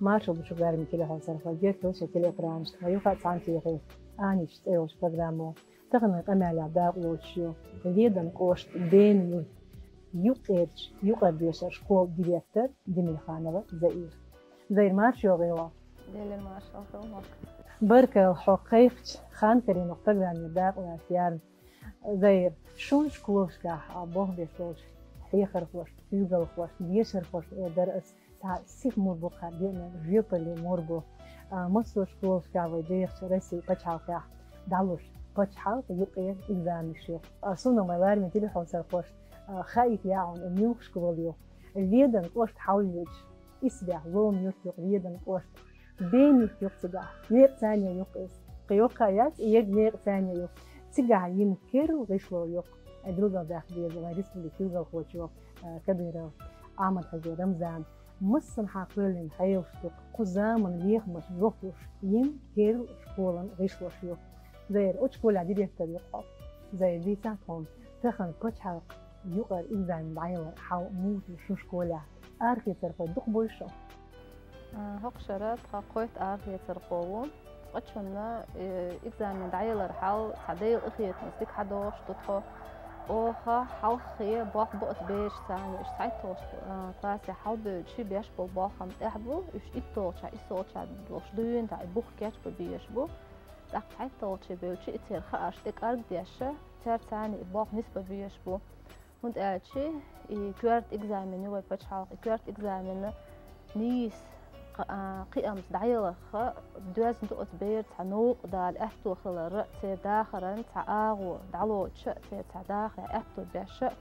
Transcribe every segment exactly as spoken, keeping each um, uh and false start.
Маршал ду шуьга, леррина телехьулдаш йолчу гергарчу телеэкранашкахь, юха а цхьаьна тӀехь «Анича» цӀе йолчу программо. Тахана къамелехь дакъалоцуш ю Ледан кӀоштан Бена-Юьртан юккъерчу юкъара дешаран школан директор Демирханова Заира. Заира, марша йогӀийла. Делера маршалла хуьлда. Баркалла хьо кхайкхича, хан карийна программе дакъалаца ярна. Заира, шун школашкахь болх беш болчу хьехархошна, куьйгалхошна, дешархошна эр дара ас, цхьа сиха мур бу кхара деана, жоьпалле мур бу. А, массо а школашкахь вай дехачу Россин пачхьалкхехь дӀалуш пачхьалкхан юккъера экзаменаш ю. А, суна вайн леррина телехьулдашхошна, а, хаийта яьхьуна, муьлха школа ю. Ледан кӀошта хьалайоьдуш, исбаьхьа лома юрт ю-кх Ледан кӀошта. Бена-Юрт ю-кх цигахь. Некъ царна юккъе. Кхин йоккха яц, и ерг некъ царна ю. Цигахь йина керла гӀишло ю-кх, билгалдаккха деза вайн республикан куьйгалхочо, а, Кадыров Ахьмад-Хьаьжин Рамзана. Массанхьа кхоьллина хьелаш ду-кх, кху заманан лехамашна лоцуш йина керла школан гӀишлош ю. Заира, оцу школехь директор ю-кх хьо. Заира, дийцахьа тхуна, тахана пачхьалкхан юкъара экзамен дӀаялар хьал муха ю шун школехь? Арахецархой дукха буй шун? А, хӀокху шарахь тхан кхойтта арахецархо ву. Цкъачунна, э, экзамен дӀаялар хьал цхьа Делан къинхетамца дика хьадогӀуш ду тхо. Оха хьалххе болх бо оцу берашца, уьш цхьайтталгӀачу, а, классе хьалабевлча беш болу болх-м тӀехь бу, уьш итталгӀачохь, иссалгӀачохь долуш дуьйна тӀехь и бух кечбан безаш бу. ТӀаккха цхьайтталгӀаче бевлча и церан хаарш тӀекӀаргдеш, цаьрца и болх нисбан безаш бу. ХӀунда аьлча и коьрта экзамен ю вайн пачхьалкхан, и коьрта экзамен нийса кха-, а, кхиамца дӀаяларх доьзна ду оцу беран цхьа новкъа дала аьтто хилар а, церан дахаран цхьа агӀо дӀалоцуш а, церан цхьа дахаре аьтто беш а,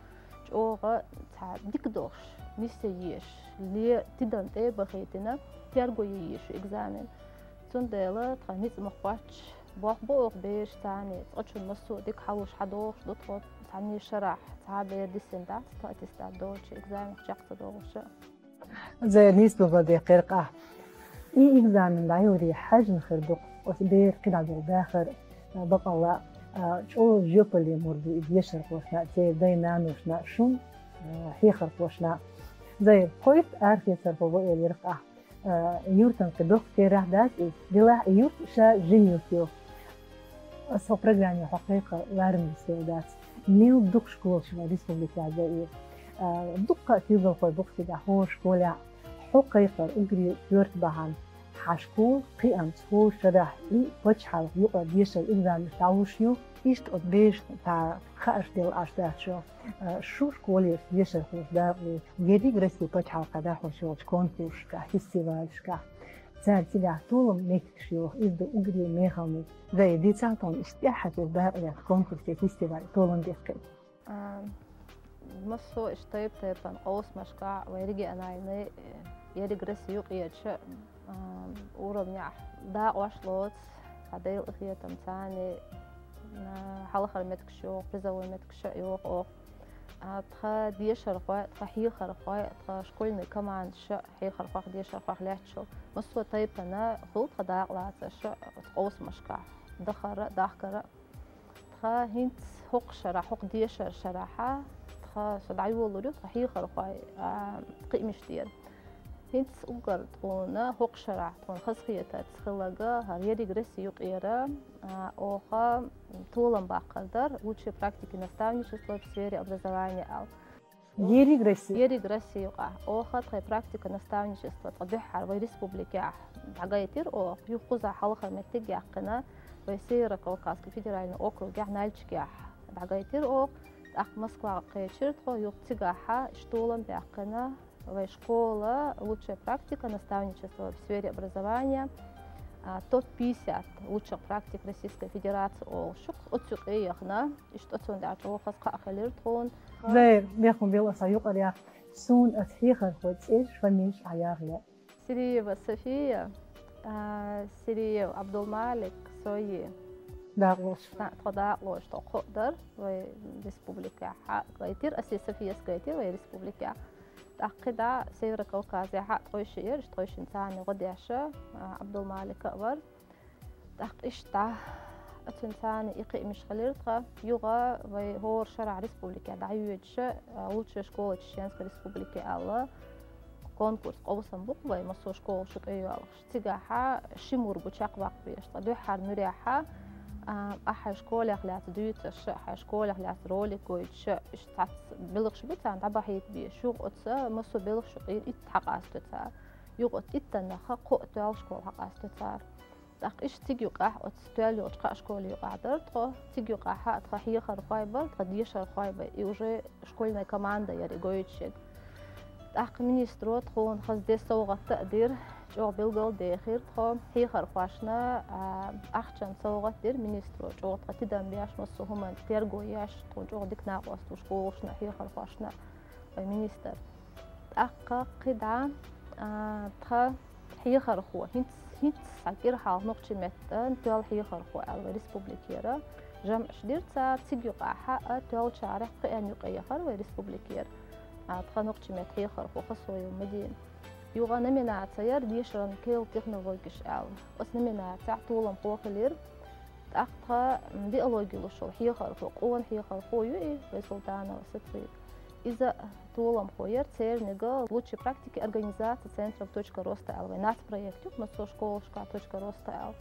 чӀогӀа цхьа дика долуш, нисъе езаш, ле-, тидам тӀе а бахийтина, терго е езаш ю экзамен. Цундела тхан ницкъ ма кхоччу, болх бо оха берашца, цкъачунна массо а дика хьалуш хьадогӀуш ду тхо. Цхьанне шарахь цхьа а бер дисина дац, тхан аттестат доцуш экзаменах чекх ца догӀуш а. Заира, нийса билгалдаккхира ахь. И экзамен дӀаяларе хьаьжна хир ду-кх оцу беран кхидӀа долу дахар, а, бакъалла, а, чӀогӀа жоьпалле мур бу и дешархошна а, церан дай-наношна а, шун, а, хьехархошна а. Заира, кхойтта арахецархо ву элира-кх ахь. А, юьртана кхин доккха терахь дац иза. Делахь и юрт ша жима юрт ю. Аса хӀокху программе хьо кхайкха ларам бисвелла дац. Мел дукха школаш ю вайн республикехь, Заира. А, дуккха а куьйгалхой бу-кх цигахь хӀора школехь. Хьо кхайкхар уггаре коьрта бахьана. Хьан школа кхиамца хӀора шарахь и пачхьалкхан юкъара дешаран экзаменаш дӀалуш ю. Иштта оцу берашна цхьа хаарш делла Ӏаш дац шуна. А, шун школера дешархоша дакъалоцуш, ерриг Россин пачхьалкхехь дӀахьош йолчу конкурсашкахь, фестивалашкахь, цара цигахь толам меттигаш йоху, иза ду уггаре мехала меттиг. Заира, дийцахьа тхуна, иштта тӀаьххьара дакъалаьцна конкурс я фестиваль толам деккхина? А, массо а иштта тайп-тайпана къовсамашкахь вайн региональный, э, ерриг Россин юкъерчу, а, уровнехь дакъош лоцу, цхьа Делан къинхетамца, а, хьалхара меттигаш йоху, призовой меттигаш а йоху оха. А, тхан дешархой, тхан хьехархой, тхан школьный командаш а хьехархойх, дешархойх лаьтташ йолу массо а тайпана хуьлу тхан дакъалацарш оцу къовсамашкахь, дахар а, дахкар а. Тхан хӀинца хӀокху шарахь, хӀокху дешаран шарахь, тхан со дӀайолалур ю тхан хьехархойн, а, кхиамаш тӀера. ХӀинца уггар тхуна хӀокху шарахь тхуна хазахетарца хилларг, хӀара ерриг Россин юкъера, а, оха толам баккхар дара «Лучшие практики наставничества в сфере образования» аьлла. Ерриг Россин? Ерриг Россин юкъахь. Оха тхайн практика наставничества цкъа дуьххьара вайн республикехь дӀагайтира оха. Юха кхузахь хьалхара меттиг яьккхина, вайн Северо-Кавказский федеральный округехь, Нальчикехь дӀагайтира оха. ТӀаккха Москва кхечира тхо, юха цигахь иштта толам баьккхина вайн школа «Лучшая практика наставничества в сфере образования», а, топ пятьдесят лучших практик Российской Федерации олуш ю-кх, оцу юкъе яхна. Иштта оцунна тӀехь чӀогӀа хаза кхаъ хилира тхуна. Заира, бехк ма билла, аса юкъара яха. Суна аса хьехархойн цӀераш, фамилеш ахь яха лаьа. Сириева София, а, Сириев Абдулмалик, Сои. Дакъалоцуш. Тхан, тхо дакъалоцуш, тхо кхоъ дара вайн республикехь. Гайтира, аса Софияс гайтира вайн республикехь. ТӀаккха кхидӀа Северо-Кавказехь а ткъе шиъ яра, иштта ткъе шиъна царна гӀо деш, а, Абдулмалик а вара. ТӀаккха иштта оцунна царна и кхиамаш хилира тхан. Юха вай хӀора шарахь республикехь дӀайоьдуш, а, «Лучшая школа Чеченской Республики» аьлла, конкурс къовсам бу-кх вай массо школа чу тӀайоьлхуш. Цигахьа ши мур бу чакхбаккха безаш. Ткъа дуьххьара муьрехьа, а, ахь хьайн школех лаьцна дуьйцуш, хьайн школех лаьцна ролик гойтуш, иштта цхьацца белхаш бу царна дӀабахьийта безаш. Юха оцу массо белхаш юкъера итт хьакъасто цара. Юха оцу иттаннах кхоъ тоьлла школа хьакъасто цара. ТӀаккха иштта цига юкъахь оцу тоьлла йолчу кхаа школе юкъахь дара тхо. Цига юкъахьа тхан хьехархой бара, тхан дешархой бара, и уже школьная команда яра и гойтуш ерг. ТӀаккха министро тхуна хаза де совгӀат а дира, чӀогӀа билгалдехира тхо. Хьехархошна, а, ахчан совгӀат дира министро, чӀогӀа тхан тидам беш, массо хӀуманна терго еш, тхуна чӀогӀа дика накъост ву школашна, хьехархошна, вай министр. ТӀаккха кхидӀа, а, тхан хьехархо, хӀинц, хӀинц схьа кӀира хьалха нохчийн меттан тоьлла хьехархо аьлла вай республикера жамӀаш дира цара, цига юкъахьа а тоьллачарах кхиъна юкъе яхара вай республикера, а, тхан нохчийн меттан хьехархо Хасоева Мадина. Юха номинаци яра «Дешаран керла технологеш» аьлла. Оцу номинацехь толамхо хилира. ТӀаккха тхан, м, биологи луш волу хьехархо, къона хьехархо ю и, вай Султанова Сацига. Иза толамхо яра церниг «Лучшие практики организации центров «Точка роста»» аьлла, вай нацпроект ю-кх массо школашкахь «Точка роста» аьлла.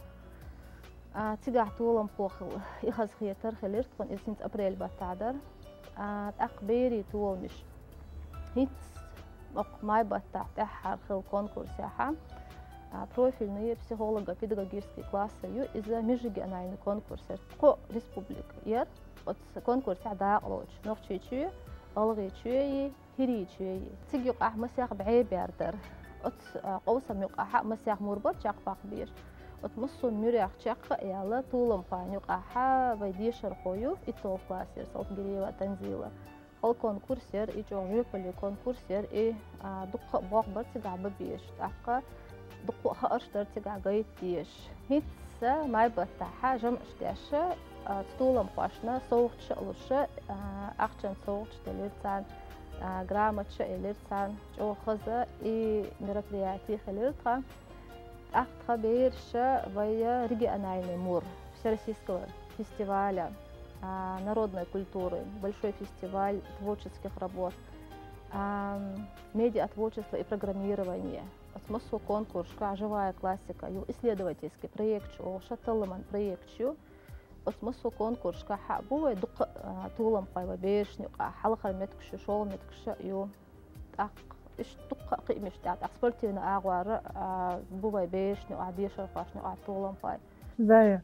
А, цигахь толамхо хила, и хазахетар хилира тхуна, иза хӀинца апрель баттахь дара. А, тӀаккха берийн толамаш. ХӀинца окху май баттахь тӀаьххьара хилла конкурсехьа, а, профильные психолого-педагогические классы ю, иза межрегиональный конкурс яра. Кхо республика яра оцу конкурсехь дакъалоцуш: Нохчийчоь, ГӀалгӀайчоь, ХӀирийчоь. Цига юкъахь масех бӀе бер дара. Оцу, а, къовсам юкъахьа масех мур бара чекхбаккха безаш. Оцу массо муьрех чекх а яьлла, толамхойн юкъахьа вай дешархо ю, итталгӀа классера Салтыгирева Танзила. Хала конкурс яра и, чӀогӀа жоьпалле конкурс яра и, а, дуккха а болх бара цигахь бан безаш, тӀаккха дуккха а хаарш дара цигахь гайта дезаш. ХӀинца май баттахьа жамӀаш деш, а, толамхошна совгӀаташ а луш, а, ахчан совгӀаташ делира царна, а, грамоташ а элира царна. ЧӀогӀа хаза и мероприяти хилира тхан. ТӀаккха тхан бераш вай региональный мур Всероссийского фестиваля, а, народной культуры, большой фестиваль творческих работ, а, медиатворчество и программирование. Оцу массо конкурсашкахь «Живая классика» ю, исследовательский проект ю, шаталламан проект ю. Оцу массо конкурсашкахь хьа а бу вай дуккха а, а, толамхой вай берашна юкъахь, хьалхара меттигаш ю, шолгӀа меттигаш а ю. ТӀаккха иштта дуккха а кхиамаш тӀехь, тӀаккха спортивни агӀора, а, бу вай берашна юкъахь, дешархошна юкъахь толамхой. Зая,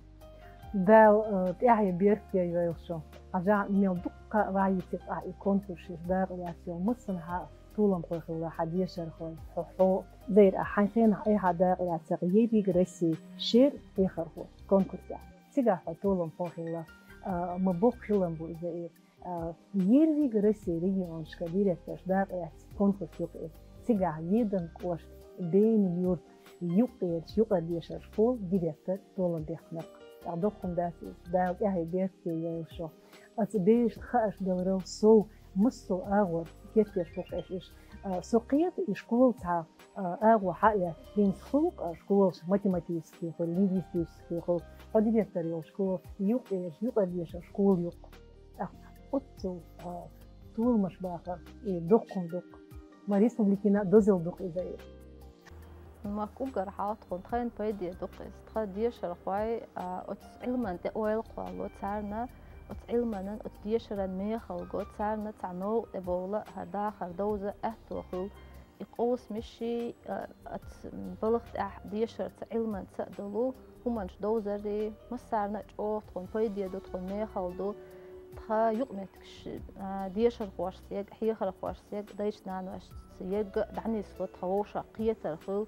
Дала, а, тӀаьхье беркате йойла шу. Хьажахьа, мел дуккха а вайийтира ахь и конкурсаш, дакъа лаьцна йолу массанхьа а толамхой хилла хьан дешархой, хьо, хьо. Зайра, ахь хьайн хенахь айхьа дакъа лаьцна ерриг Россия шера хьехархо конкурсехь. Цигахь хьо толамхо хилла, а, ма боккха хилам бу иза и. А, ерриг Россия регионашка директораш дакъа лаьцна конкурс ю-кх и. Цигахь Веданан кӀошта, Бена-Юрт, юккъерчу юкъара дешаран школан директор толам бехнарг. ТӀаккха доккхун дац иза, Дала тӀаьхье беркате йойла шу. Оцу берашна хаарш даларал сов массо а агӀор кечдеш бу-кх уьш. А, со кхета и школа цхьа, а, агӀо хьа а лаьцна, хӀинца хуьлу-кх школаш математический хуьлу, лингвистический хуьлу, хьо директор йолу школа, юккъерчу юкъара дешаран школа ю-кх. ТӀаккха оццул, а, толамаш бахар, и доккхун ду-кх. Ма республикина а дозалла ду-кх иза. Ма уггар хьалха тхуна тхайна пайде ду-кх иза. Тхан дешархой, а, оцу Ӏилман тӀе ойла кхоллало, царна оцу Ӏилманан, оцу дешаран мехала го, царна цхьа новкъа тӀе бовла, хӀара дахар довза аьтто хуьлу. И къовсамашший, а, оцу балха тӀехь дешарца, Ӏилманца а долу хӀуманаш довзарий, массарна а чӀогӀа тхуна пайде ду, тхуна мехала ду. Тхан юкъаметтигаш, а, дешархошца ерг, хьехархошца ерг, дайшна-наношца ерг а дӀанисло, тхан вовшах кхетар хуьлу.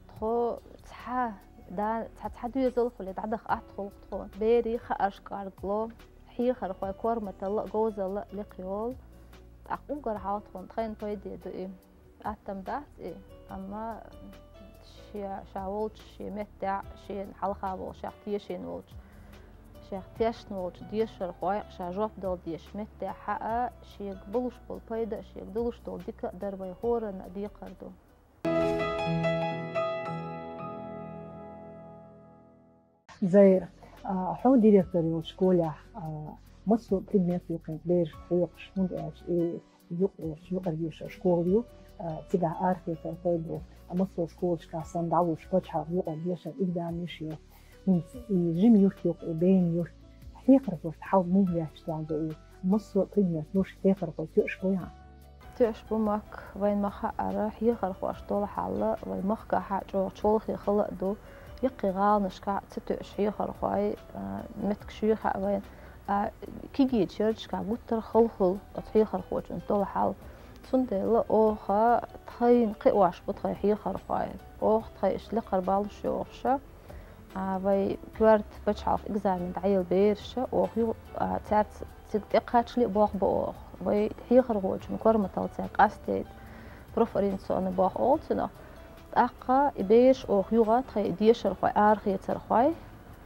Тхо цхьа, да, цхьа, цхьа доьзал а хуьлий, дӀадаха атта хуьлу-кх тхуна. Берийн хаарш кӀоргало, хьехархойн корматалла а, говзалла а лекха йолу. ТӀаккха уггар хьалха тхуна тхайна пайде ду и. Аттам дац и, амма ша, ша волчу шен меттехь, шена хьалха волу, шех тешийна волчу, шех тешна волчу дешархойн ша жоп дала дезачу меттехь а, шега болуш болу пайда а, шега долуш долу дика а дар вай хӀоранна а декхар ду. Зайра, а, хьо директор йолчу школехь, а, Массо а предмет ю кхин бераш хьоькхуш, хӀунда аьлча и юкъ-, юкъара дешара школа ю, а, цигахь арахецархой бу, а, массо а школашкахь санна дӀалуш пачхьалкхан юкъара дешара экзаменаш ю. ХӀинца и жима юрт ю-кх, и байна юрт. Хьехархошта хьал муха лаьтташ долу ду и? Массо а предмет луш хьехархой тоьаш буй хьан? Тоьаш бу, Мак, вайна ма-хаъара, хьехархошта долу хьал вайн махкахь чӀогӀа чолхе хала а ду. Яккхий гӀаланашкахь ца тоьаш хьехархой, а, меттигаш ю хаьа вайна. А, кегийчу ярташкахь гуттар а хала хуьлу оцу хьехархочун долу хьал. Цундела оха тхайна кхиош бу тхайн хьехархой. Оха тхайн иштта лекхара баллаш йохуша, а, вай коьрта пачхьалкхан экзамен дӀаяла бераша, оха ю, а, цаьрца цига тӀекхачале а болх бо оха. Вай хьехархочун корматалла цаьрга къастийта, профориентационный болх олу цунах. ТӀаккха и бераш оха юха тхайн и дешархой, арахецархой,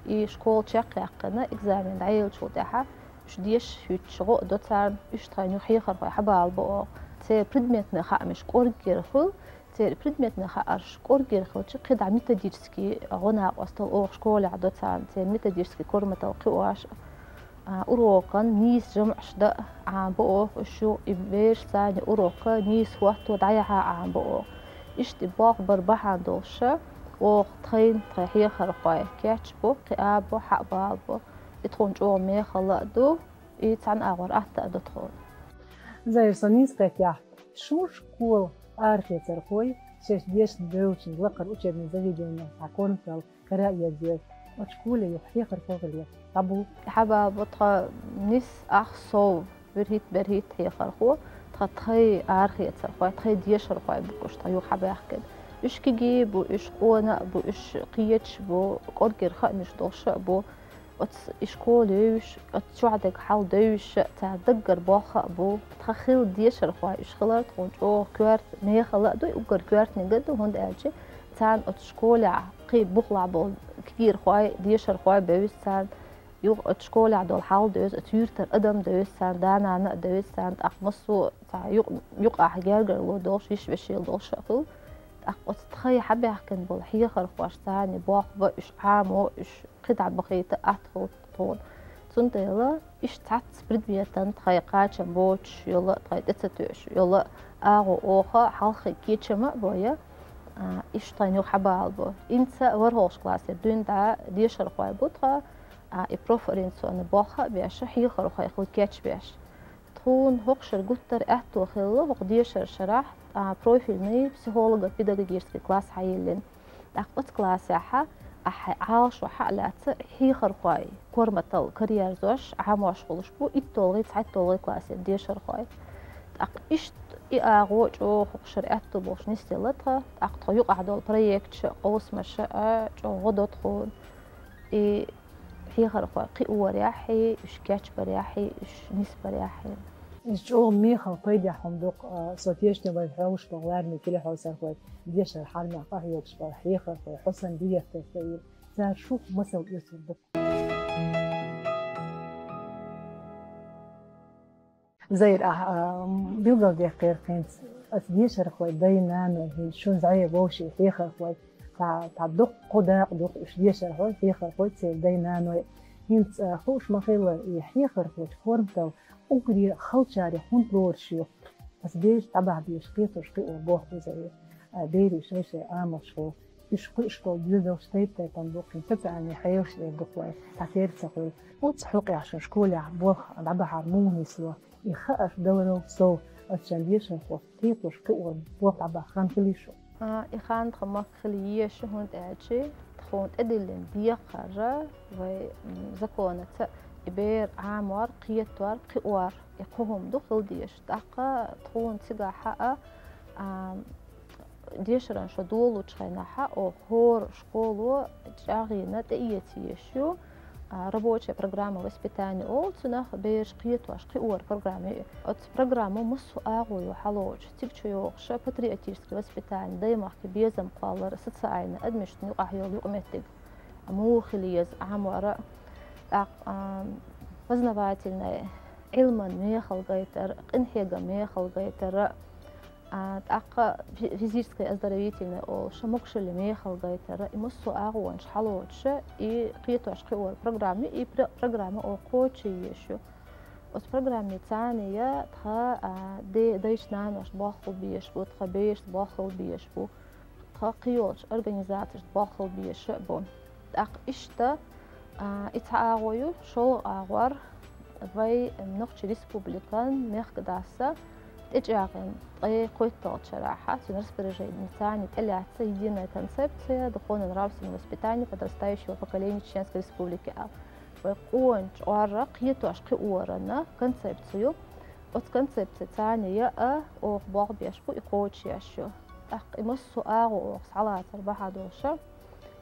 и школа чекхъяьккхина, экзамен дӀаеллачул тӀаьхьа уьш дешаш хӀуьттуш гӀо а до царна, уьш тхайна юха хьехархой хьабалабо оха. Церан предметный хаамаш кӀорггера хуьлу, церан предметный хаарш кӀорггера хилча, кхидӀа методический гӀо-накъосталла оха школехь до царна, церан методический корматалла кхиош а. А, урокан нийса жамӀаш дан а Ӏамабо оха уьш юха, и бераш царна урокан нийса хӀотто дӀаяхьа а Ӏамабо оха. Иштта и болх бар бахьана долуша, оха тхайна тхайн хьехархой кечбо, кхиабо, хьабалабо. И тхуна чӀогӀа мехала а ду, и цхьана агӀор атта а ду тхуна. Заира, со нийса кхетахь, шун школа арахецархой шаьш дешна девллачун лакхара учебный заведенех цхьа корматалла кара а еза деза, оцу школе юха хьехархо хиле, дӀабу? Хьабалабо тхан нис, ах, сов, вуьрхӀитта, берхӀитта хьехархо, тхан тхайн арахецархой, тхайн дешархой бу уьш тхан юха хьабаьхкина. Уьш кегий бу, уьш къона а бу, уьш кхеташ а бу, кӀорггера хаамаш долуш а бу. Оцу и школа евзаш, оцу чохь дерг хьал девзаш, цара даггара болх а бу. Тхан хилла дешархой уьш хилар тхуна чӀогӀа коьрта мехала а ду, уггар коьртаниг а ду, хӀунда аьлча царна оцу школехь кхин бухахь болу кегийрхой, дешархой бевза царна, юха оцу школехь долу хьал девза, оцу юьртара адам девза царна, да-нана а девза царна, тӀаккха массо а цхьа юкъ-, юкъахь гергарло долуш, йиш-вешийлла долуш а хуьлу. ТӀаккха оцу тхайн хьабаьхкина болу хьехархош царна болх бан, уьш Ӏамо, уьш кхидӀа бахийта атта хуьлу тхуна. Цундела иштта цхьацца предметан тхайн кхачам боцуш йолу а, тхайн тӀе ца тоьуш йолу а агӀо оха хьалххе кечам а бой, а, иштта тхайна юха хьабалабо. ХӀинца ворхӀалгӀачу классера дуьйна дӀа дешархой бу тхан, а, и профориентационный болх а беш, хьехархой хила кечбеш. Тхуна хӀокху шарахь гуттар а аьтто хилла хӀокху дешаран шарахь, а, профильный психолого-педагогический класс хьайиллина. ТӀаккха оцу классехь ахь хьайн Ӏалашо хьа а лаьцна, хьехархой корматалла караерзош, Ӏамош хуьлуш бу итталгӀий, цхьайтталгӀий классеран дешархой. ТӀаккха иштта и агӀо чӀогӀа хӀокху шарахь аьтто болуш нисделла тхан, тӀаккха тхан юкъахь долу проекташ а, къовсамаш а чӀогӀа гӀо до тхуна. И хьехархой кхиорехь а, уьш кечбарехь а, уьш нисбарехь а. Иза чӀогӀа мехала пайдехь хӀума ду-кх, а, со тешнабайта хьоьгуш болу лараме телехьовсархой, дешара хьарамехь къахьоьгуш болу хьехархой, хьо санна директор ца эр, цара шух масал оьцур ду-кх. Заира, ахь, а, билгалдаьккхира хӀинца, аса дешархой, дай-наной, хӀинца шун зӀе вовшийн хьехархой, цхьа, цхьа дуккха дакъа ду-кх уьш дешархой, хьехархой, церан дай-наной. ХӀинца, а, хууш ма-хиллара, и хьехархочун корматалла уггаре халчаре хӀунда лоруш ю? Аса бераш дӀабахьа безаш, кхетош кхиор боху иза, а, берийн шай-шай амалш хуьлу. Уьш кхуьуш болу доьзалш тайп-тайпана бу-кх, социальный хьелаш эр ду-кх вай, цхьатерра ца хуьлу. Оцу хьокъехь шун школехь болх дӀабахьар муха нисло? И хаарш даларал сов, аса шайн дешархошка кхетош кхиор болх дӀабахьа хан хилий шун? А, и хан тхан махка хила еза, хӀунда аьлча тхуна тӀедиллина декхар, вай, м, законаца и бер Ӏамор, кхетор, кхиор, и кхо хӀума ду хила дезаш. ТӀаккха тхуна цигахь а, а, дешаран шо долучу хенахь а, оха хӀора школо чӀагӀйина тӀеэца езаш ю, а, рабочая программа воспитания олу цунах, бераш кхетош, кхиор программа ю. Оцу программо массо а агӀо ю хьалоцуш, цига чу йогӀуш патриотическое воспитание, даймахкан безам кхоллар, социальный, адамашна юкъахь йолу юкъаметтиг муха хила еза Ӏамор, тӀаккха, а, познавательное, Ӏилман мехала гайтар, къинхьегаман мехала гайтар, а, тӀаккха фи-, физическое оздоровительное олуш, могушаллин мехала гайтар, и массо а агӀонаш хьалоцуш, и кхетош кхиор программа ю, и пр-, программа оха кхочуш езаш ю. Оцу программица цхьана я тхан, а, де-, дайша-наношта болх хила безаш бу, тхан берашта болх хила безаш бу, тхан кхийолчу организацешта болх хила безаш а бу. ТӀаккха иштта, а, и цхьа агӀо ю, шолгӀа агӀор вай Нохчийн Республикан мехкадас тӀечӀагӀъян ткъе кхойтталгӀачу шарахь, цуьнан распоряженица цхьана тӀелаьцна единая концепция духовно-нравственного воспитания подрастающего поколения Чеченской Республики аьлла. Вай къона чкъор кхетош кхиоран концепци ю. Оцу концепцица цхьана я а, оха болх беш бу, и кхочушъеш ю. ТӀаккха и массо а агӀо оха схьалацар бахьана долуш,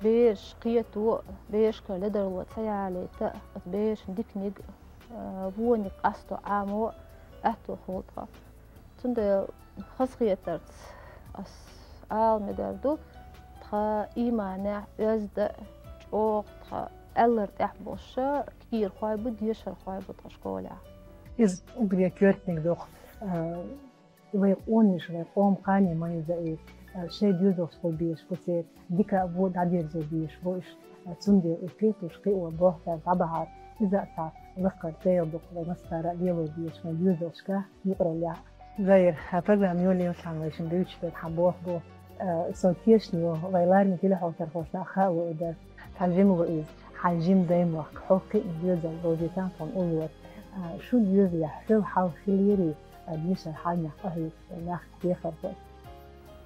бераш кхето а, берашкара ледарло ца ялийта а, оцу берашна диканиг а, вониг къасто Ӏамо а аьтто хуьлу тхан. Цундела хазахетарца ас ала мегар ду, тхан ийманехь оьзда а, чӀогӀа тхан аьлларг тӀехь болуш кийрахой бу, дешархой бу тхан школехь. Иза уггаре коьртаниг ду-кх, а, вай къонаша, вай къоман кхане ма-иза и, а, шайн доьзалш хила безаш бу церан, дика а, вон а дӀадерзо безаш бу уьш, а, цундела и кхетош кхио болх цара дӀабахьара, иза а цхьа лакхара тайла ду-кх вай массара а лело безаш вайн доьзалшкахь, юкъараллехь. Заира, хьан программа йолаелчахьана вай шуна дуьйцуш дерг хьан болх бу, а, со тешна ю, вай лараме телехьовсархошна а хаало и дара. Цхьа жима ву иза, хьан жима даймохк, хьо кхиъна доьзал вовзийтан тхуна уллора. А, шун доьзалехь хьол хьал хилийрий, а, дешар хьаннех къахьоьгуш вай мехкан хьехархой?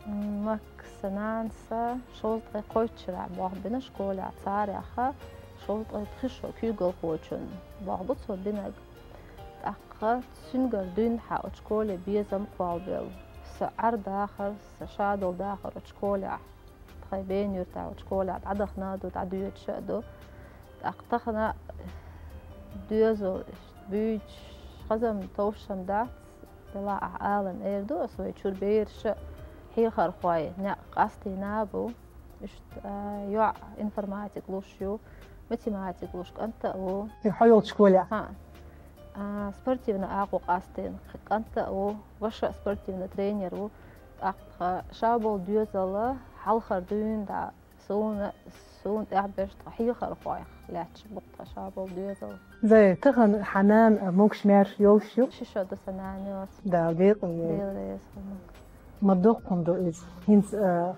М, Макса, нанас шовзткъе кхойтта шарахь болх бина школехь, царех шовзткъе пхи шо куьйгалхочун болх бу цо бинарг. ТӀаккха цуьнгара дуьйна хьан оцу школе безам кхоллабелла. Сан Ӏар-дахар, сан шадолу дахар оцу школехь, тхайн Бена-Юьртахь оцу школехь дӀадахана а ду, дӀадоьдуш а ду. ТӀаккха тахана доьзал буьйцуш, хазам товш-м дац, делахь ахь аларна эр ду ас, вай чуьра бераш а хьехархой некъ къастийна а бу. Иштта, а, йоӀ информатика луш ю, математика луш кӀант а ву. Хьо йолчу школехь? ХӀаъ. А, спортивна агӀо къастийна кӀант а ву, ваша спортивна тренер ву. ТӀаккха ша болу доьзал хьалхара дуьйна дӀа суна, суна тӀехь берш тхан хьехархойх лаьтташ бу-кх тхан ша болу доьзал. Заира, тахана хьан нана могуш-маьрша йолуш ю? Ши шо ду сан нана йоцу. Дала декъала йойла. Дела реза хуьлда. Ма доккха хӀума ду иза. ХӀинца, а,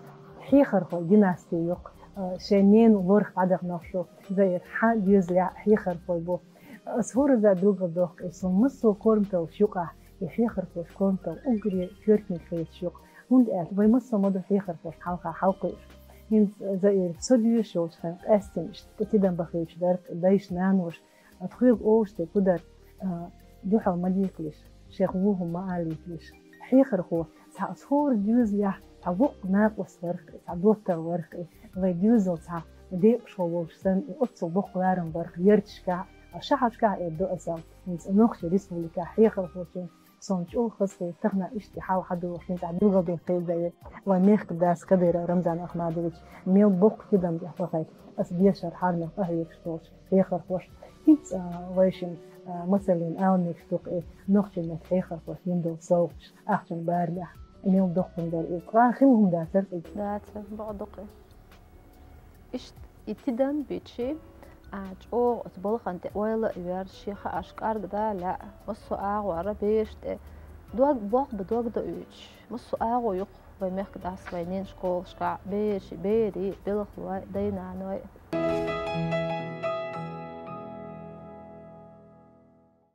хьехархойн династи ю-кх, а, шайн ненан лорах дӀадаханарш ю. Заира, хьан доьзалехь хьехархой бу. Ас хӀоразза билгалдоккху иза, суна массо а корматаллаш юкъахь и хьехархоша корматалла уггаре коьртаниг хеташ ю-кх, хӀунда аьлча вай массо а ма ду хьехархошна хьалха хьалакхуьуш. ХӀинца, Заира, со доьшуш йолчу хенахь къаьстина иштта тӀе тидам бахийтуш дара-кх дайша-наношка, тхоьга олуш дерг хӀун дара, а, дуьхьал ма декалаш, шех вон хӀума ма алийталаш. Хьехархо цхьа аса хӀора доьзалехь цхьа воккха накъост вара-кх и, цхьа доттагӀа вара-кх и, вайн доьзал цхьа декъашхо волуш санна, и оццул боккха ларам бара-кх ярташкахь а, шахьаршкахь а эр ду аса, хӀинца Нохчийн Республикехь хьехархочун. Суна чӀогӀа хазахета тахана иштта и хьал хьадогӀуш, хӀинца ахь билгалдоккху иза, вайн мехкан дас Кадыров Рамзан Ахмадович мел боккха тидам тӀехь бахийта аса дешар хьарнех къахьоьгуш долчу хьехархошна. ХӀинца, а, вайшимма, а, масаллина ала мегаш ду-кх и нохчийн меттан хьехархошна йина долу совгӀаташ ахчанан барамехь. Мел доккха хӀума дара иза. Ткъа хила хӀума дацара иза? Дацара, бакъ ду-кх и. Иштта и тидам бичи, а, чӀогӀа оцу балхана тӀе ойла а йоьрзуш, шен хаарш кӀаргдан а лаьа, массо а агӀора бераш тӀе дог, болх бан дог дан уьйтуш, массо а агӀо ю-кх вайн мехкан дас, вайн ненан школашкахь бераш, берийн, белхалойн, дай-наной.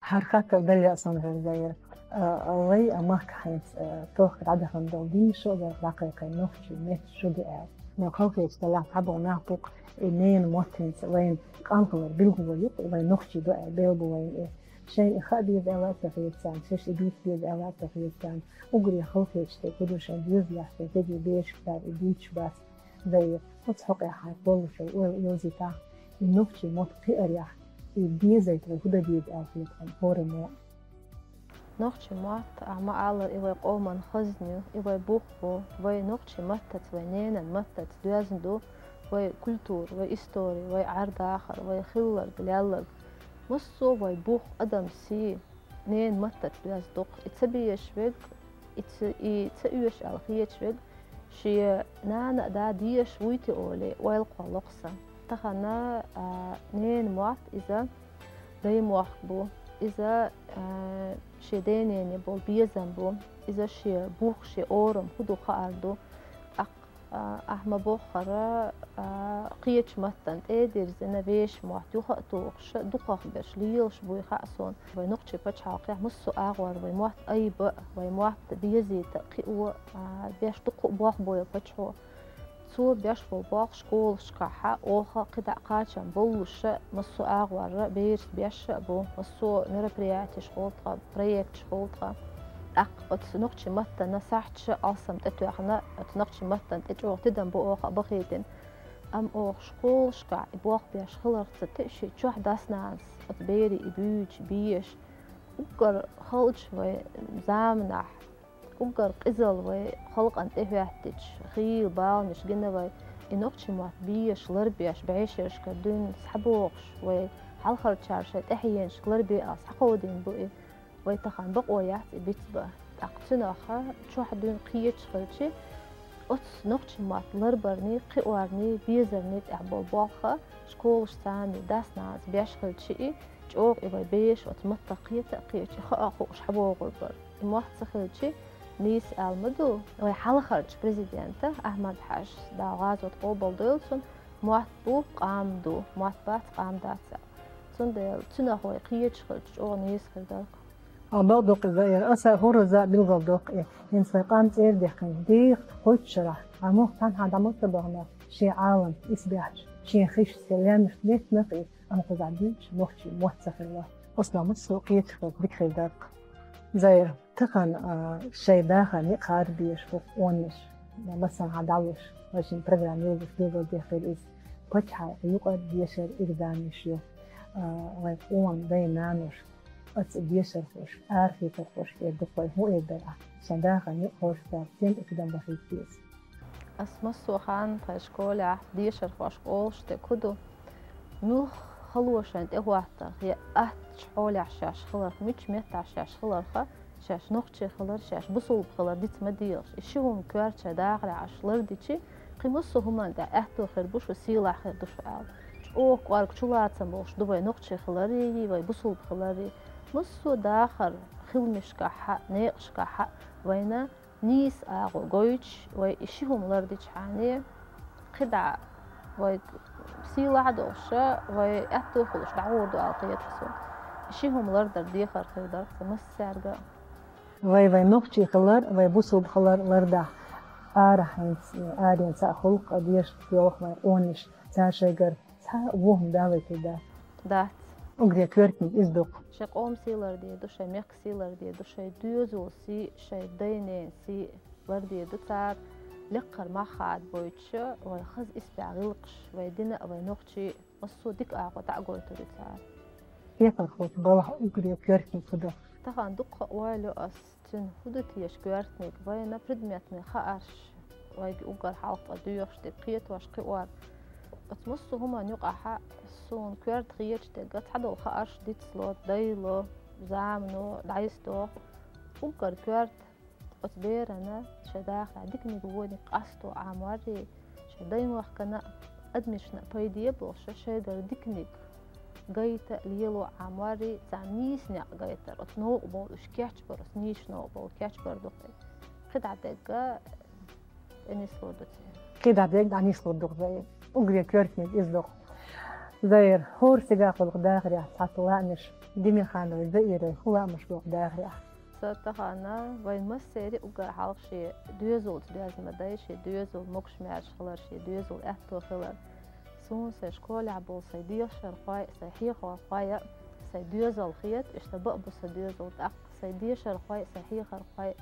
ХӀара хаттар дала лаьа суна хӀара, Заира. А, вай, а, махкахь хӀинца, а, тохка дӀадахана долу дийнна шо а дара дӀакхайкхина нохчийн меттан шу ду аьлла. Мел халахеташ далахь цхьаболу нах бу-кх и ненан мотт хӀинца вайна къанхалара билгало ю-кх, и вайн нохчий ду аьлла, белла бу вайна и. Шайна и хаа беза аьлла а ца хета царна, шаьш и дуьйцу беза аьлла а ца хета царна. Уггаре халахеташ дерг хӀун ду, шайн доьзалехь, шайн кегий берашка цара и дуьйцуш бац. Заира, оцу хьокъехь хьайн кхоллалуш йолу ойла йовзийтахь, и нохчийн мотт кхиарехь, и безийта вай хӀун дан деза аьлла хета хьуна хӀораммо а? Нохчийн мотт, ахь ма-аллара, и вайн къоман хазна ю, и вайн бух бу, вай нохчийн маттаца, вайн ненан маттаца доьзна ду вайн культура, вайн истори, вайн Ӏар-дахар, вайн хилларг, лелларг. Массо а вайн бух, адаман сий ненан маттаца доьзна ду-кх. И ца безаш верг, и ца, и ца оьшу аьлла хеташ верг, шен нана а, да а дезаш вуй те олий, ойла кхоллало-кх сан. Тахана, а, ненан мотт иза даймохк бу. Иза, а, шен ден-ненан болу безам бу. Иза шен бух, шен орам хӀун ду хаар ду. ТӀаккха, а, ахьа ма-боххара, а, кхечу маттана тӀе а дирзина, вешан мотт юха а тухуш, дукхах берш лелаш буй хаьа суна. Вайн нохчийн пачхьалкхехь массо а агӀор вайн мотт айба а, вайн мотт безийта а кхио а, а, беш дукха а болх бо йо паччахьо. Цо беш болу болх школашкахь а, оха кхидӀа кхачам боллуш а, массо а агӀор бераш беш а бу, массо а мероприятеш хуьлу тхан, проекташ хуьлу тхан. ТӀаккха оцу нохчийн маттана сахьташ а алсам тӀетоьхна, оцу нохчийн маттана тӀе чӀогӀа тидам бу оха а бахийтина. Амма оха школашкахь и болх беш хиларх ца теший, чохь дас-нанас оцу берийн и буьйцуш, безаш, уггар халчу вайн заманахь, уггар къизалла вай халкъана тӀехӀоьттича, хийла баланаш гина вай, и нохчийн мотт безаш, ларбеш, бӀешерашкара дуьйна схьабогӀуш, вай хьалхарчара шайн тӀаьхьенашка ларбе аьлла схьакховдийна бу и. Вай тахана бакъо яц и бицбан. ТӀаккха цуьнах чохь дуьйна кхечаш хилчи, оцу нохчийн мотт ларбарний, кхиорний, безарний тӀехь болу болх а школашца царний дас-нанас беш хилчи и, чӀогӀа и вай бераш оцу маттах кхета а кхеташ, хаа а хууш схьабогӀур бара. И мотт ца хилчи, нийса аьлла ма ду, вай хьалхарчу президента Ахьмад-Хьаьжас, Дала гӀазот къобалдойла цуьнан, мотт бу, къам ду, мотт бац, къам дац аьлла. Цундела цуьнах вай кхечаш хилча, чӀогӀа нийса хир дара. Амма бакъду-кх иза, аса хӀорза а билгалдоккху и. ХӀинца вайн къам цӀера дехкина, дийха кхойтта шарахь, амма цхьанхьа дӀа ма ца бахана, шен Ӏалам исбаьхьча, шен хиш, шен лаьмнаш леттина-кх и, амма кхузахь дуьйцуш нохчийн мотт ца хилла. Оцунах массо а кхеташ хилча дика хир дара-кх. Зайра, тахана, а, шайн дахарна юкъа хьарбеш хӀокху къонахаша, массанхьа дӀалуш, вай шина программа йолуш билгалдехира иза. Пачхьалкхан юкъара дешаран экзаменаш ю, а, вайн къоман дай-наноша, оцу дешархоша, арахьекхархоша эр ду-кх вай, хӀун эр дара ахь, шайн дахарна юкъа хӀорш цара стенна экзамен бахийта деза. Ас массо а хан тхайн школехь дешархошка олуш дерг хӀун ду? Муьлхха хало шайна тӀехӀоттарх я аттачу хьолехь шаьш хиларх, муьлххачу меттехь шаьш хиларх, шаьш нохчий хилар, шаьш бусулба хилар диц ма дехаш, и ши хӀума коьрта шайн дахарехь аша лардичи, кхин массо а хӀуманна тӀехь аьтто хир бу шу, сийлахь хир ду шу аьлла. ЧӀогӀа кӀорга чулацам болуш ду вай нохчий хиларрий, вай бусулба хиларрий. Массо а дахаран хиламашкахь а, некъашкахь а вайна нийса агӀо гойтуш, вай и ши хӀума лардичхьана, кхидӀа вай сийлахь а долуш, вай аьтто хуьлуш дӀагӀур ду аьлла кхета суна. И ши хӀума лардар дехар хир дара-кх массаьрга а. Вай, вай нохчий хилар, вай бусулба хилар лардахь, арахь хӀинца, аренца а хуьлу-кх, дешархой йолу-кх вайн къонаша, цара шайгара цхьа а вон хӀума далийтур дац. Дац. Уггаре коьртаниг иза ду-кх. Шайн къоман сий лардийр ду, шайн мехкан сий лардийр ду, шайн доьзалан сий, шайн дай-ненан сий лардийр ду цара. Лекхара мах хадабойтуш, вай хаза исбаьхьа гӀиллакхаш, вай дина а, вай нохчийн а массо а дика агӀо дӀа а гойтур ю цара. Хьехархочун балхахь уггаре коьртаниг хӀун ду? Тахана дуккха а ойла йо ас. Цуьнан хӀун ду теша коьртаниг? Вайна предметный хаарш, вайга уггар хьалха цкъа доьхуш дерг, кхетош, кхиор. Оцу массо а хӀуманна юкъахь а суна коьрта хеташ дерг цхьадолу хаарш дицло, дайло, замано дӀайисдо. Уггар коьрта оцу берана шайн дахарехь диканиг, вониг къасто Ӏаморий, шайн даймохкана а, адамашна а пайде а болуш, шайгара диканиг гайта а, лело а Ӏаморий, царна нийса некъ гайтар, оцу новкъа бовла уьш кечбар, оцу нийса новкъа бовла кечбар ду-кх и. КхидӀа дерг а тӀенислур ду церан. КхидӀа дерг а дӀанислур ду-кх, Зайра. Уггаре коьртаниг иза ду-кх. Зайра, хӀора стеган гӀуллакх дахарехь цхьацца лаамаш, Демирхановна Заирай, хӀун лаамаш бу-кх дахарехь? Сан тахана вайн массеран а уггар хьалха шен доьзалца доьзна ма дай, шен доьзал могуш-маьрша хилар, шен доьзал аьтто хилар. Суна сайн школехь болу сайн дешархой а, сайн хьехархой а сайн доьзал хета, иштта баа бу сан доьзал, тӀаккха сайн дешархой а, сайн хьехархой а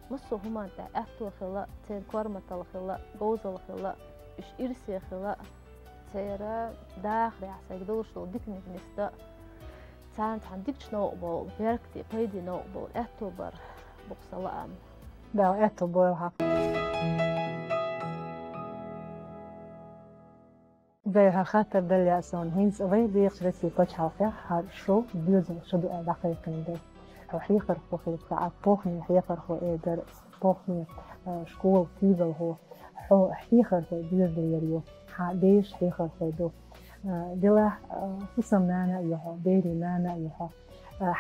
массо а хӀуманна тӀехь аьтто хила, церан корматалла хила, говзалла хила, уьш ирсе хила, церан дахарехь сайга долуш долу диканиг нисда, царна цхьана дикачу новкъа бовла, беркате, пайде новкъа бовла аьтто бар бу-кх сан лаам. Дала аьтто бойла хьан. Зайра, хӀара хаттар дала лаьа суна, хӀинца вай дехачу Россин пачхьалкхехь хӀара шо доьзалан шо ду аьлла дӀакхайкхина дара. Хьо хьехархо хилча, хьан похне хьехархо эр дара, похне, а, школан куьйгалхо, хьо хьехархойн доьзалера ю, хьан бераш хьехархой ду. А, делахь, а, хӀусамнана а ю хьо, берийн нана а ю хьо.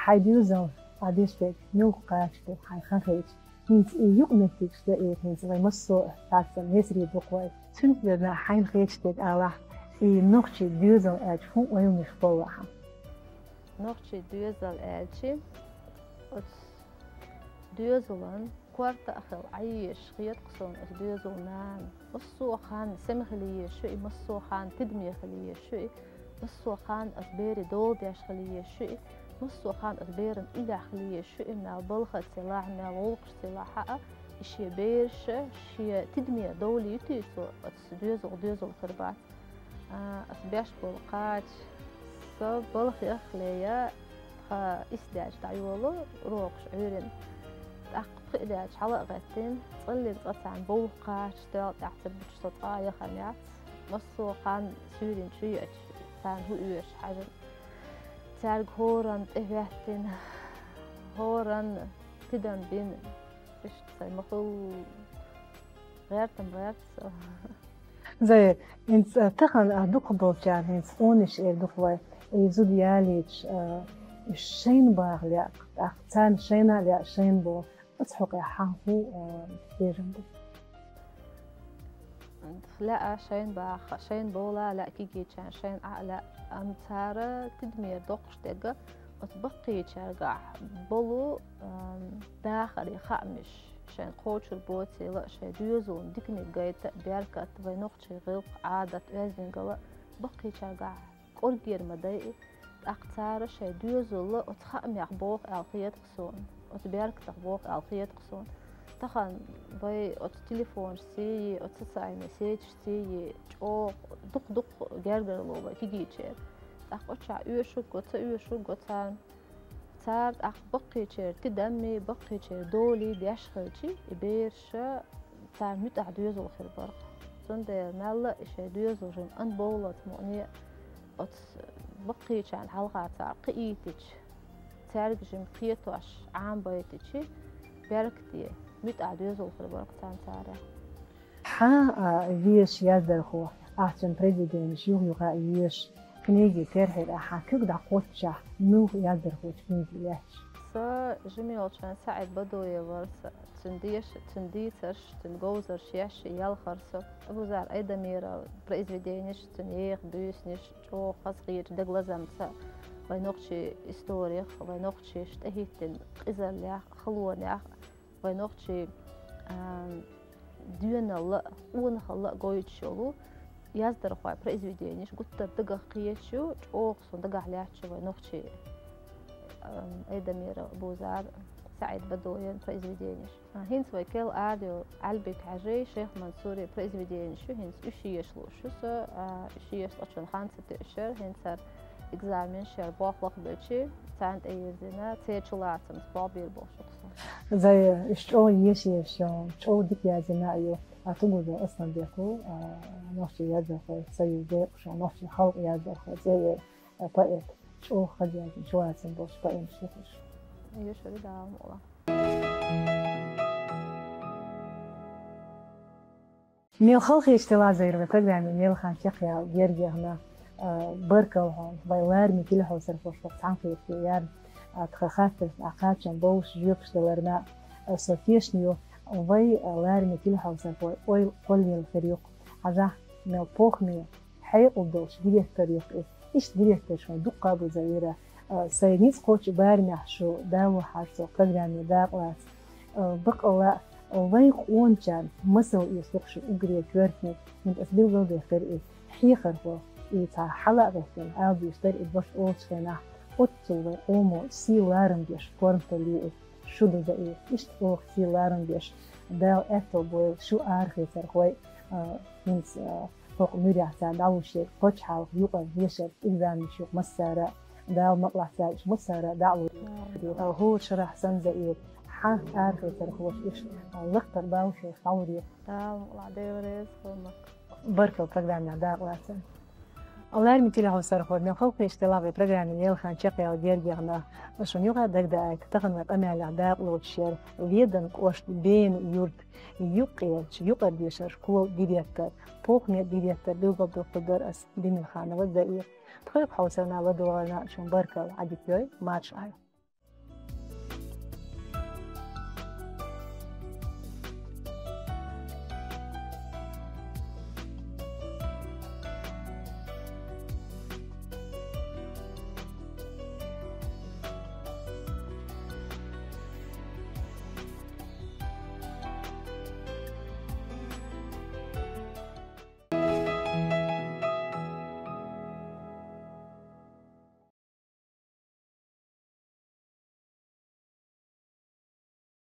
Хьай доьзал а деш дерг муьлха кхача дерг хьайна хан хеташ. ХӀинца и юкъаметтигаш да, и хӀинца вай массо а цхьацца несарий дукха вай. Цуьнца дерна хьайна хеташ дерг алахь, и нохчий доьзал аьлча хӀун ойланаш болла хьан? Нохчий доьзал аьлча, оцу доьзалан корта а хила Ӏа езаш хета-кх суна оцу доьзалан нана. Массо а ханна сема хила езаш ю и, массо а ханна тидаме хила езаш ю и, массо а ханна оцу берийн дола деш хила езаш ю и, массо а ханна оцу беран уьлехь хила езаш ю и, мел балхаца елахь а, мел гӀуллакхашца елахь а, и шен бераш шен тидаме довлий юьтий цо, оцу доьзалан доьзал хир бац. А, ас беш болу кхача, со балхах ле я, тхан исс даьлча дӀайолу урокаш Ӏуьйранна. ТӀаккха пхиъ даьлча хьала а гӀеттина, цкъаллиг цкъа царна бовха кхача, тоьлла тӀехь ца буьтуш со цкъа а яхана яц. Массо а ханна суьйранна чу еача, царна хӀу оьшуш хьаьжна. Цаьрга хӀоранна тӀехӀоьттина, хӀоранна тидам бина. Иштта сайн ма-хуьллу гӀертам гӀерта со. Зая, хӀинца, а, тахана, а, дукхахболчарна хӀинца къонахаша эр ду-кх вай, и зуда ялийташ, а, уьш шайна баха лаьа, тӀаккха царна шайна а лаьа шайна боху, оцу хьокъехь хьан хӀун, а, тешам ду? Лаьа шайна баха, шайна бовла а лаьа кегийчарна, шайна Ӏа а лаьа, амма цара тидаме доккхуш дерг оцу баккхийчаьргахь болу, ам, дахаран хаамаш, шайна кхочур боцийла а, шайн доьзална диканиг гайта а, беркат, вайн нохчийн гӀиллакх, Ӏадат, оьздангалла баккхийчаьргахь кӀоргера ма дайа, тӀаккха цара шайн доьзалла оцу хаамех боху аьлла хета-кх суна, оцу беркатах боху аьлла хета-кх суна. Тахана вай оцу телефонашций, оцу социальный сеташций чӀогӀа дукха-дукха гергарло вай кегийчеран. ТӀаккха оцу чохь оьшург го, ца оьшург го царна. Цара тӀаккха баккхийчеран тидаммий, баккхийчеран долий деш хилча, и бераш царна муьтӀахь доьзал хир бара-кх. Цундела мелла а и шайн доьзал жима ан бовлалц мукъане а оцу баккхийчарна хьалха цара кхиийтича, цаьрга жима кхетош Ӏамабайтича, беркате, муьтӀахь доьзал хир бара-кх царна царех. Хьан, а, вешан яздархо, ахь цуьнан произведенеш юха-юха а вешан, книги терхьира хьан куьг дӀакхоччехь, муьлха яздархочун книги лаьтташ? Со жима йолчу хенахь СаӀид Бадуев вара сан, цуьнан деша, цуьнан дийцарш, цуьнан говзарш еш ялхара со. Абузар Айдамиран произведенеш, цуьнан еха буьйсанаш чӀогӀа хазахетачу дегалазамца вайн нохчийн историх, вайн нохчаша тӀехӀиттина къизаллех, халонех, вайн нохчийн, а, доьналла а, къонахалла а гойтуш йолу яздархойн произведенеш гуттар дагах кхеташ ю, чӀогӀа суна дагахь лаьтташ ю вайн нохчийн, а, Айдамиран, Абузар, СаӀид Бадуевн произведенеш. А, хӀинца вай керла ара йолу Ӏаьлбик-Хьаьжин, Шайх Мансуран произведенеш ю, хӀинца уьш еша лууш ю со, а, уьш еша цкъачунна хан ца тоьуш яра, хӀинца хӀара экзаменаш яра болх лахбелча, царна тӀейирзина, церан чулацамца болх бийр болуш ву-кх со. Зая, уьш чӀогӀа еша езаш йолу, чӀогӀа дика язйина а ю, а, Тугузов Асланбек ву, а, нохчийн яздархойн союзан декъашхо, нохчийн халкъан яздархойн цӀе йолу, а, поэт, чӀогӀа хаза язйина, чулацам болуш поэмаш ю-кх уьш. Ешар ю, Дала мукъ лахь. Мел халахеташ делахь, Зая, вайн программин лелхарна чекхъяла герга яхна, а, баркалла хьуна, вайн лараме телехьовсархошка цхьаьнакхетаме яра, а, тхан хаттаршна кхачам болуш жоьпаш даларна, а, со тешна ю, вайн, а, лараме телехьовсархойн ойла кхоллаелла хир ю-кх. Хьажахь, мел похӀме, хьекъал долуш директор ю-кх иза. Иштта директорш вайн дуккха а бу, Зая, вира. А, сайн ницкъ кхочу барамехь шу далахь хьажа цу программе дакъалаца. А, баккъалла а, вайн къоначарна масал эца ду-кх шу уггаре коьртаниг, хӀинца аса билгалдаьккхира иза. Хьехархо, и цхьа хьала а гӀеттина, ала дезаш дара иза, башха олучу хенахь, оццул вайн къомо сий-ларам беш корматалла ю иза. Шу ду, Зая, иштта оха сий-ларам беш, Дала аьтту бойла шу арахецархой, а, хӀинца, а, хӀокху муьрехь царна дӀалуш ерг пачхьалкхан юкъара дешарца экзаменаш ю-кх массара а, Дала мукъ лахь, цаьрга уьш массара а дӀа а лур ю. А, хӀора шарахь санна, Зая, хьан арахецархоша уьш, а, лакхара балхах дӀалур ю. Дала мукъ лахь, Дела реза хуьлда. Баркалла программехь дакъалацарна. Лараме телехьовсархой, мел халахеташ делахь, вайн программин лелхарна чекхъяла герга яхна. Шуна юха а дагадаийта, тахана вайн къамелехь дакъалоцуш яра Веданан кӀоштан Бена юьртан юккъерчу юкъара дешаран школан директор, похӀме директор билгалдоккхур дара ас, Бимилханова Зая. Тхоьга хьовсарна, ладогӀарна шуна баркалла, Ӏадика йойла, марша Ӏайла.